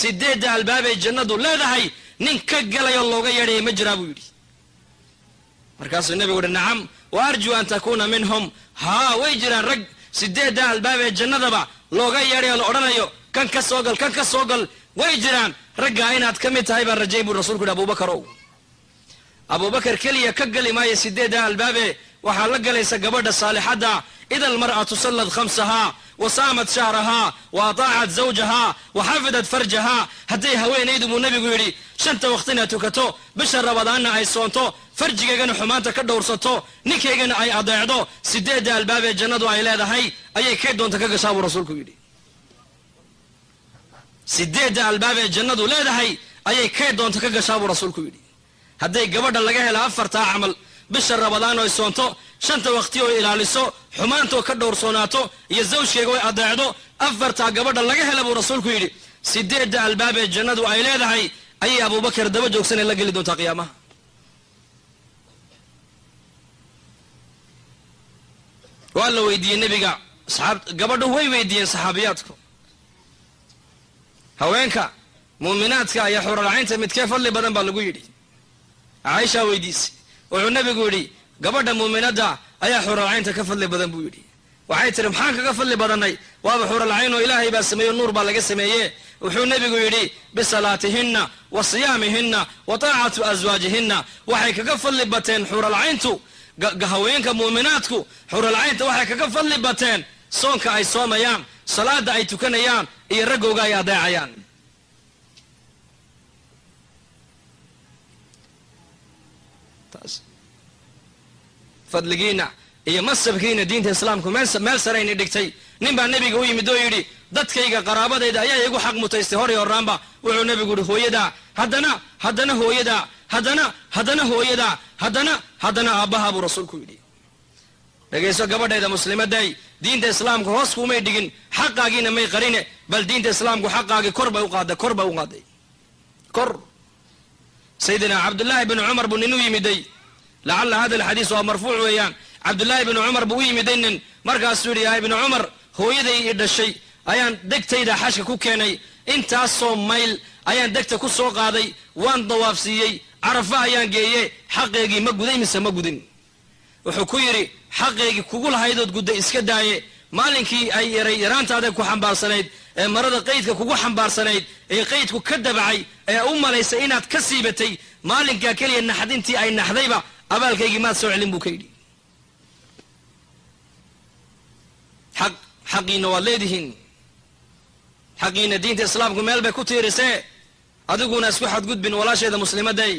Sideedda albaabay jannadu leedahay nin ka galayo looga yeedhaya ma jiraa buu yidhi. Markaasuu nebigu uhi nacam, wa arjuu an takuuna minhum. Haa, way jiraan rag sideedda albaab ee jannadaba looga yeedhayo la odhanayo kan ka soo gal, kan ka soo gal, way jiraan raggaa. Inaad ka mid tahay baan rajay buu rasuulku yidhi. Abubakar ow, Abubakar keliya ka geli maayo sideedda albaabe, waxaa la galaysa gabadha saalixadda. Ida almar'atu sallad khamsahaa wa saamat shahrahaa wa ataacat zawjahaa wa xafidat farjahaa, hadday haweenaydu buu nebigu yidhi shanta waqtina tukato, bisha Rabadaanna ay soonto, farjigeygana xumaanta ka dhowrsato, ninkaygana ay adeecdo, sideedda albaab ee jannadu ay leedahay ayay kay doonta ka gashaa buu rasuulku yidhi. Sideedda albaab ee jannadu leedahay ayay kay doonta ka gashaa buu rasuulku yidhi. Hadday gabadha laga helo afartaa camal, bisha Rabadaan oy soonto, shanta waqti oo ilaaliso, xumaantoo ka dhowrsoonaato, iyo zawjkeega oy adeecdo, afartaa gabadha laga hela buu rasuulku yidhi, sideedda albaab ee jannadu ay leedahay ayay Abubakar daba joogsanay la geli doontaa qiyaamaha. Waa la weydiiyey nebiga, asxaab gabadhu way weydiiyeen, saxaabiyaadku, haweenka muuminaadka iyo xuralcaynta midkee fadli badan baa lagu yidhi. Caaishaa weydiisay. Wuxuu nebigu yidhi gabadha muuminadda ayaa xuralcaynta ka fadli badan buu yidhi. Waxay tihi maxaan kaga fadli badannay? Waaba xuralcayn oo Ilaahay baa sameeye, nuur baa laga sameeye. Wuxuu nebigu yidhi bisalaatihinna wa siyaamihinna wa taacatu aswaajihinna. Waxay kaga fadli bateen xuralcayntu, haweenka muuminaadku xuralcaynta waxay kaga fadli bateen soonka ay soomayaan, salaada ay tukanayaan, iyo raggooga ay adeecayaan. Fadligiina iyo masabkiina diinta islaamku meel sarayna dhigtay. Nin baa nebiga u yimid oo yidhi dadkayga qaraabadayda ayaa igu xaq mutaystay hor iyo horraanba. Wuxuu nebigu yidhi hooyadaa, haddana haddana hooyadaa, haddana haddana hooyadaa, haddana haddana aabbaha buu rasuulku yidhi. Dhegayso gabadhayda muslimaday, diinta islaamku hoos kuumay dhigin, xaqaagiina may qarine, bal diinta islaamku xaqaagii kor bay u qaaday, kor bay u qaaday, kor. Sayidina Cabdullaahi binu Cumar buu nin u yimiday. Lacalla hada alxadiis waa marfuuc weeyaan. Cabdullaahi binu Cumar buu u yimiday nin, markaasuu yidhi yaa Ibnu Cumar, hooyaday i dhashay ayaan degtayda xashka ku keenay, intaasoo mayl ayaan degta ku soo qaaday, waan dawaafsiiyey, Carafa ayaan geeye, xaqeygii ma guday mise ma gudin? Wuxuu ku yidhi xaqeygii kugu lahaydood gudday iska daaye, maalinkii ay yaray yaraantaada ku xambaarsanayd ee marada qaydka kugu xambaarsanayd ee qaydku ka dabacay ee u malaysay inaad ka siibatay, maalinkaa keliya naxdintii ay naxdayba abaalkaygii maad soo celin buu ka yidhi. Xaq xaqiina waad leedihiin, xaqiina diinta islaamku meel bay ku tiirisee, adiguna isku xadgudbin walaasheeda muslimaday.